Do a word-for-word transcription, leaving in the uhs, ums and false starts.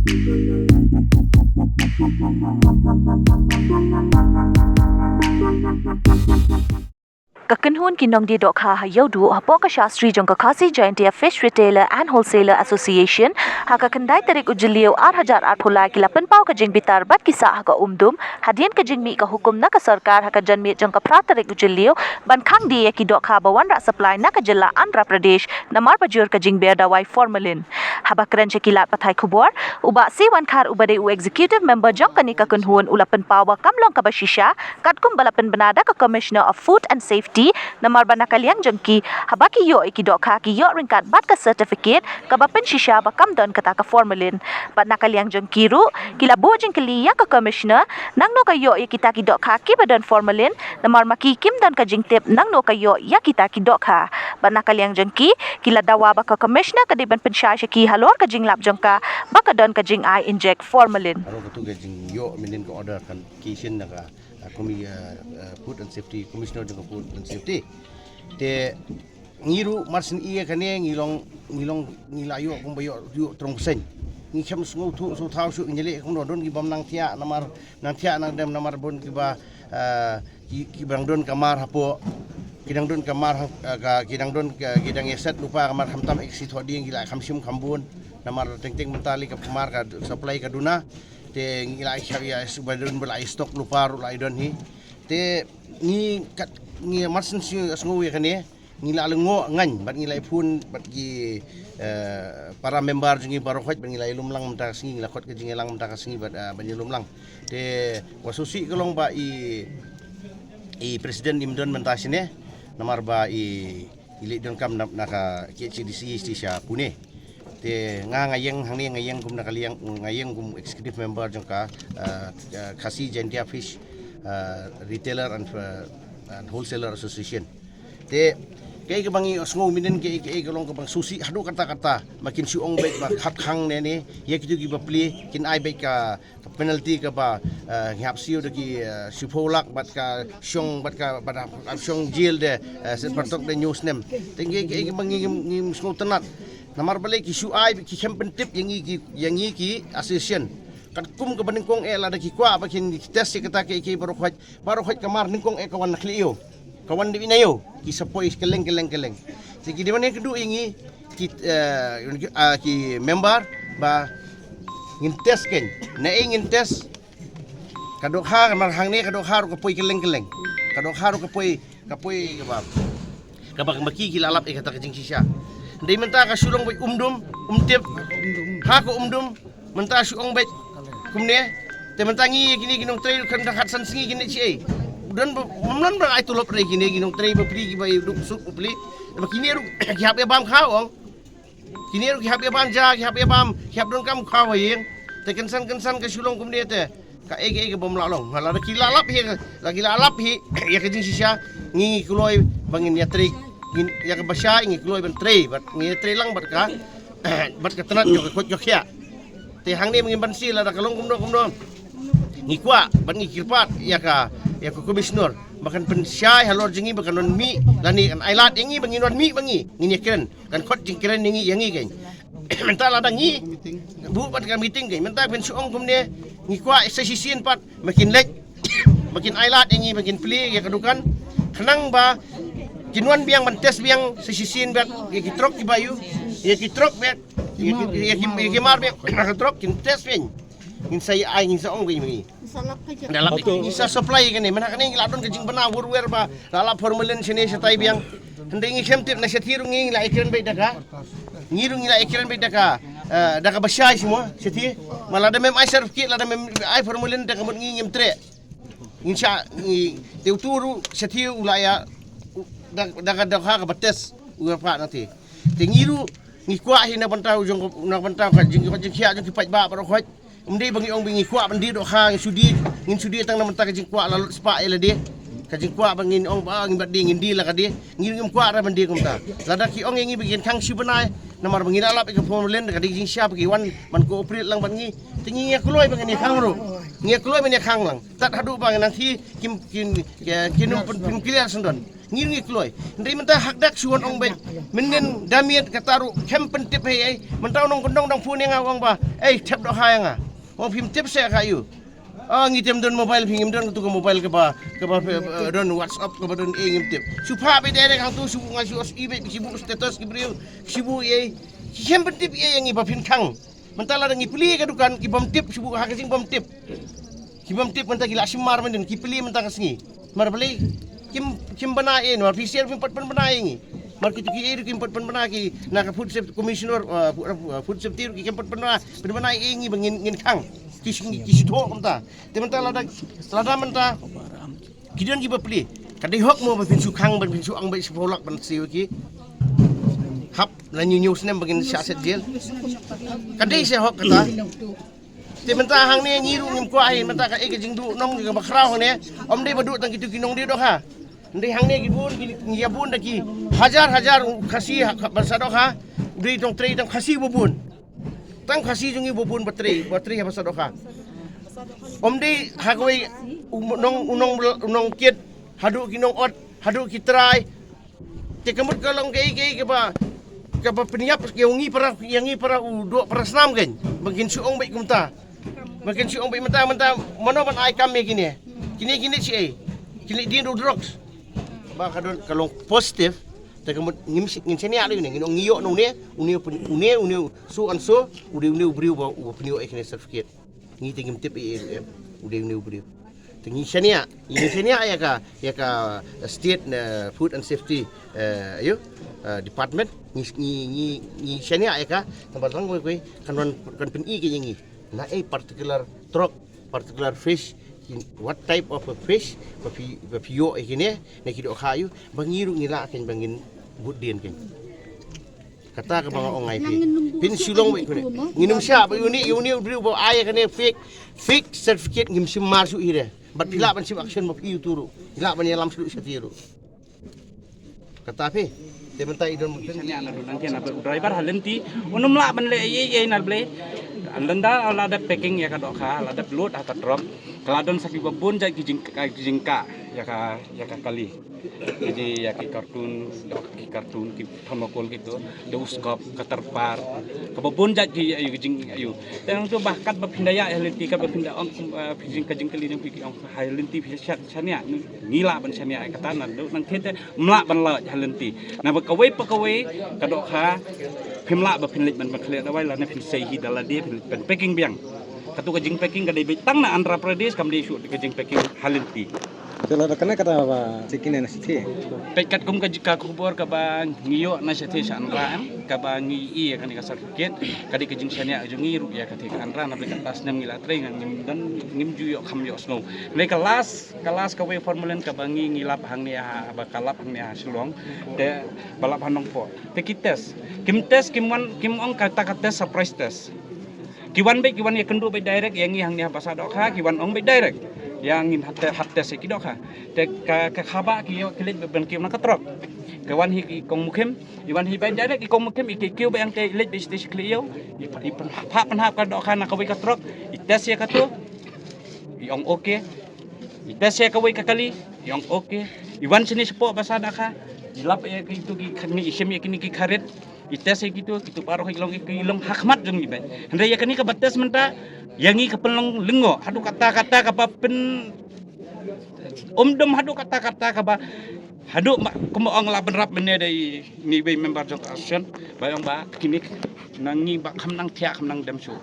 Ka kynhun ki nongdie dohkha ha Ïewduh hapoh ka Shastri jong ka Khasi Jaintia Fish Retailer and Wholesaler Association ha ka khyndai tarik u Jylliew ar hajar arphew lai ki la pynpaw ka jingbitar bad ki sah ha ka Umdum hadien ka jingmih ka hukum na ka sorkar ha ka janmiet jong ka phra tarik u Jylliew ban khang die ïa ki dohkha ba wanrah supply na ka jylla Andhra Pradesh namar ba jur ka jingber dawai formalin. Haba kren sha ki lad pathai khubor, u Bah C Wankhar uba dei u executive member jong kane ka kynhun u la pynpaw ba kam long kaba shisha katkum ba la pynbna da ka Commissioner of Food and Safety, namar ba na ka liang jong ki, haba ki ïoh ïa ki dohkha ki ïoh ryngkat bad ka certificate kaba pynshisha ba kam don kata ka formalin. Bad na ka liang jong ki ruh ki la buh jingkylli ïa ka Commissioner nangno ka ïoh ïa kita ki dohkha kiba don formalin, namar ma ki kim don ka jingtip nangno ka ïoh ïa kita ki dohkha. Bad na ka liang jong ki, ki la dawa ba ka Commissioner ka dei ban pynshai sha ki halor ka jinglap jong ka ba ka don ka jingai inject formalin. Aro ka tu ka jingïoh mynnin ka order kan ki shin na ka, ah, komi, ah, ah, Food and Safety, Commissioner jong ka Food and Safety. Te ngi ruh mar shen ïa kane ngi long, ngi long, ngi la ïoh kumba ïoh, ïoh trong shen. Ngi khem sngewthuh sngewthaw shuh ngi leh kumno don ki bym nang thiah namar, nang thiah nang dem namar bun kiba, ah, ki, ki dang don ka mar hapoh, ki dang don ka mar ha, ah, ka, ki dang don ka, ki dang ïaset lypa ka mar khamtam ek si thoh ding ki la kham shim kham bun. Namar teng teng mynta lei ka mar ka supply ka duna. Te ngi la ïa, ïa, suba don ba la ïa stock lypa ruh la ïa don hi. Te ngi kat, ngi mar shen sngew ïa kane, ngi la lyngngoh ngaiñ bad ngi la ïa phone bad ki, eh, para member jong ngi baroh khoit bad ngi la ïa lumlang mynta ka sngi, ngi la khot ka jingïalang mynta ka sngi bad, eh, bad ïa lumlang. Te wa sngewsih ka long ba i, i president im don mynta shane, namar ba i i leit donkam na, na ka K H A D C sha Pune. Te nga, nga ïeng hangne, nga ïeng kum na ka liang, nga ïeng kum executive member jong ka, ah, ah, Khasi Jaintia Fish, ah, Retailer and, ah, and Wholesaler Association. Te kaei kaba ngi sngew mynnin kaei, kaei ka long kaba sngewsih haduh katta katta, ma kin shu ong beit ba khap khang ne ne ïa kitu kiba plie, kin ai beit ka ka penalty kaba, eh, ngi hap siew da ki, eh, shiphew lak bad ka shong, bad ka, bad ka shong jail de, eh, set partok de hynñiew snem. Te ngi, ngi, ngi, ngi, ngi sngewtynnat. Namar balei ki shu ai, ki khlem pyntip ïa ngi ki, ïa ngi ki association. Katkum kaba nyngkong eh lada ki kwah ba kin test ïa kata ka, ka baroh khoit, baroh khoit ka mar nyngkong eh ka wan na khlieh ïew. Ka wan dei na ïew, ki sa poi kylleng, kylleng, kylleng. Te ki dei ban ïakynduh ïa ngi, ki, eh, ah, ki member, ba ngin test kein. Na ei ngin test. Ka dohkha, ka mar hangne ka dohkha ruh ka poi kylleng, kylleng. Ka dohkha ruh ka poi, ka poi kaba, kaba ma ki ki la lap ïa kata ka jingshisha. Dei mynta ka shu long beit Umdum, Umtip. Ha ka Umdum. Mynta shu ong beit kumne. Te mynta ngi kine ki nongtrei kan da khatsan sngi kine chi ei. Don ba, mynta ba ai tulop re kine ki nongtrei ba pli kiba duk suk ba pli. Ba kine ruh ki hap ïa bam khaw ong. Kine ruh ki hap ïa bam ja, ki hap ïa bam, ki hap donkam khaw ha ïing. Te kynsan kynsan ka shu long kumne te. Kaei kaei ka bym lah long. Lada ki la lap hi, lada ki la lap hi ïa ka jingshisha, ngi, ngi kloi ba ngin ïatrei, ngin ïa kaba shai ngi kloi ban trei, bad ngi ïatrei lang bad ka, bad ka tnat jong ka koit ka khiah. Te hangne ba ngin banse lada ka long kumno kumno, ngi kwah bad ngi kyrpad ïa ka, ïa ka Commissioner ba kan pynshai halor jong ngi ba kan wan mih lane kan ai lad ïa ngi ba ngin wan mih ba ngi, ngin ïakren. Kan khot jingkren ïa ngi, ïa ngi kein. Mynta lada ngi buh pat ka meeting kein, mynta phin shu ong kumne, ngi kwah sa shisien pat ba kin leit, ba kin ai lad ïa ngi ba kin plie ïa ka dukan. Khnang ba kin wan biang ban test biang sa shisien bad ïa ki trok kiba ïoh, ïa ki trok bad ïa ki, ïa ki, ïa ki mar biang ka trok kin test biang. Ngin sa ïa ai, ngin sa ong ba ïa ngi. Ngin sa lap, ngin sa supply kane, mynta kane ngi la don ka jingbna wurwer ba la lap formalin shane shatai biang. Hynrei ngi khlem tip na shathie ruh ngi la ïakren beit da ka. Ngi ruh ngi la ïakren beit da ka, eh, da kaba shai shuh mo shathie. Ma lada mem ai certificate, lada mem ai formalin da ka mut ngi ngim treh. Ngin sa ngi te utu ruh shathie u la ïa da, da ka, da ka kaba test u ïa pha na te. Te ngi ruh ngi kwah hi na bynta u jong, na bynta ka jing, ka jingkhiah jong ki paidbah baroh khoit. Ym dei ba ngi ong ba ngi kwah ban die dohkha, ngi shu die, ngin shu die tang na bynta ka jingkwah la lut spah ïa lade. Ka jingkwah ba ngin ong ba ngin bat die, ngin die la ka die. Ngi ngim kwah ra ban die kumta. Lada ki ong ïa ngi ba ngin khang shi bnai, namar ba ngi la lap ïa ka formalin, ka dei jingshisha ba ki wan ban cooperate lang bad ngi. Te ngi ïa kloi ba ngin ïa khang ruh. Ngi ïa kloi ba ngin ïa khang lang. Tat haduh ba ngi nang thi kim, kim, kim, kim pyn, pyn clear syndon. Ngi ngi kloi. Hynrei mynta hak dak shu wan ong beit. Mynnin da miet kata ruh khlem pyntip hi ei. Mynta u nongkyndong dang phone ïa nga u ong ba, "Ei, thep dohkha ïa nga." Ong phim tip seh ka ïu. Ah, ngi tem don mobile phi, ngim don katu ka mobile kaba, kaba, eh, don WhatsApp, kaba don ei, ngim tip. Shu phah beit direct hangtu, shu nga shu os i beit, shu buh status ki briew, shu buh ei. Ki khlem pyntip ei ïa ngi ba phin khang. Mynta lada ngi plie ka dukan, ki bym tip, shu buh ha ka jingbym tip. Ki bym tip mynta ki la shim mar mynnin, ki plie mynta ka sngi. Mar balei kim, kim bana ei, mar phi sher phim pat pynbna ei ngi. Mar kitu ki ei ruh kim pat pynbna ki, na ka food safety commissioner, uh, food, uh, food safety ruh ki kim pat pynbna, pynbna ei ngi ba ngin, ngin khang. Ki shi, ki shi thoh kumta. Te mynta lada, lada mynta ki don kiba plie. Ka dei hok mo ba phin shu khang, ba phin shu ong ba shu pholak ban siew ki. Hap na ñiew ñiew snem ba ngin shah set jel. Ka dei seh hok kata. Te mynta hangne ngi ruh ngim kwah hi, mynta ka ei ka jingduh nong kaba khraw hangne. Ym dei ba duh tang kitu ki nongdie dohkha. Hynrei hangne ki bun ki, ngi ïa bun da ki hajar hajar Khasi ha, ha, ba sah dohkha. Dei tang trei tang Khasi ba bun. Tang Khasi jong ngi ba bun ba trei, ba trei ha ba sah dohkha. Ym dei ha kawei u nong, u nong, u nongkit, haduh ki nongot, haduh ki trai. Te ka mut ka long kaei kaei kaba, kaba pynïap ïa ngi para, ïa ngi para u doh para snam kein. Ba kin shu ong beit kumta. Ba kin shu ong beit mynta, mynta mano ban ai kam ïa kine. Kine, kine shi ei. Kine dien u drugs. Ba ka don ka long positive. Te ka mut ngim shi, ngin shaniah lei une, ngin ong ngi ïoh na une, une, une, une, so and so, u dei une u briew ba u pynïoh ïa kine certificate. Ngi te ngim tip ei ei ruh em. U dei une u briew. Te ngi shaniah, ngi shaniah ïa ka, ïa ka state na food and safety, eh, ïa, eh, department. Ngi, ngi, ngi, ngi shaniah ïa ka, namar tang kawei kawei kan wan, kan pyni ka ïa ngi. Na ei particular truck, particular fish, what type of a fish, ba phi, ba phi ïoh ïa kine, na ki dohkha ïa u, ba ngi ruh ngi lah kein ba ngin bud dien kein. Kata kaba nga ong ai phi. Phin shu long wei kune. Ngin ym shah ba uni, uni u briew ba ai kane fake, fake certificate ngim shim mar shuh hi re. Bad phi lah ban shim action ma phi utu ruh. Phi lah ban ïalam shuh sha phi ruh. Kata phi. Te mynta i don mungkin. Shaniah na dun angken na u driver ha lynti. Un ym lah ban leh ei ei ei na blei. Lynda la dep packing ïa ka dohkha, la dep load ha ka truck. Ka la don sa kiba bun jait ki jing, ki jingkah ïa ka, ïa ka kali. Ki ïa ki carton, doh ki carton, ki thermocol kitu, da u scope, ka tyrpad, kaba bun jait ki ïa u jing ïa u. Te nangtu ba katba phin da ïa ha lynti, katba phin da ong, eh, phi jing ka jingkylli jong phi ki ong ha lynti phi shah shaniah, ngi lah ban shaniah kata na dei nangkhet te ym lah ban lait ha lynti. Naba kawei pa kawei ka dohkha phim lah ba phin leit ban ban khleh dawai lane phin sei hi da lade phin leit ban packing biang. Katu ka jingpacking ka dei beit tang na Andhra Pradesh, kam dei shuh ka jingpacking ha lynti. Te lada kane kata ba sikine na shithi. Peit katkum ka ji-, ka khubor kaba ngi ïoh na shithi sha Andhra em, kaba ngi i ïa kane ka certificate, ka dei ka jingshaniah jong ngi ruh ïa ka thik Andhra, na peit kata snem ngi la trei ngan ngim don, ngim ju ïoh kham ïoh sngew. Hynrei ka last, ka last kawei formalin kaba ngi ngi lap hangne ha, ba ka lap hangne ha Shillong, te ba lap ha Nongpoh. Te ki test, kim test kim wan, kim ong kata ka test surprise test. Ki wan beit, ki wan ïakynduh beit direct ïa ngi hangne ha basa dohkha, ki wan ong beit direct. Ïa ngin hap te-, hap test ïa ki dohkha. Te ka, ka khaba ki ïoh ki leit beit ban kiew na ka truck. Ka wan hi i kong Mukhim, i wan hi beit direct i kong Mukhim, i kiew beit ïa te i leit beit sha te shi khlieh ïew. I pyn-, i pynhap, pynhap ka dohkha na kawei ka truck, i test ïa katu. I ong okay. I test ïa kawei ka kali, i ong okay. I wan shane shapoh basa dohkha. I lap ïa kitu ki kha-, i shim ïa kine ki kharit. I test ïa kitu, kitu baroh ki long, ki long ha khmat jong ngi beit. Hynrei ïa kane kaba test mynta, ïa ngi ka pynlong lyngngoh. Haduh katta katta kaba pyn-, um dum haduh katta katta kaba, haduh ma, kumba ong la bynrap mynne da i, i wei member jong ka association. Ba ong ba kine na ngi ba kham nang thiah kham nang dem shuh.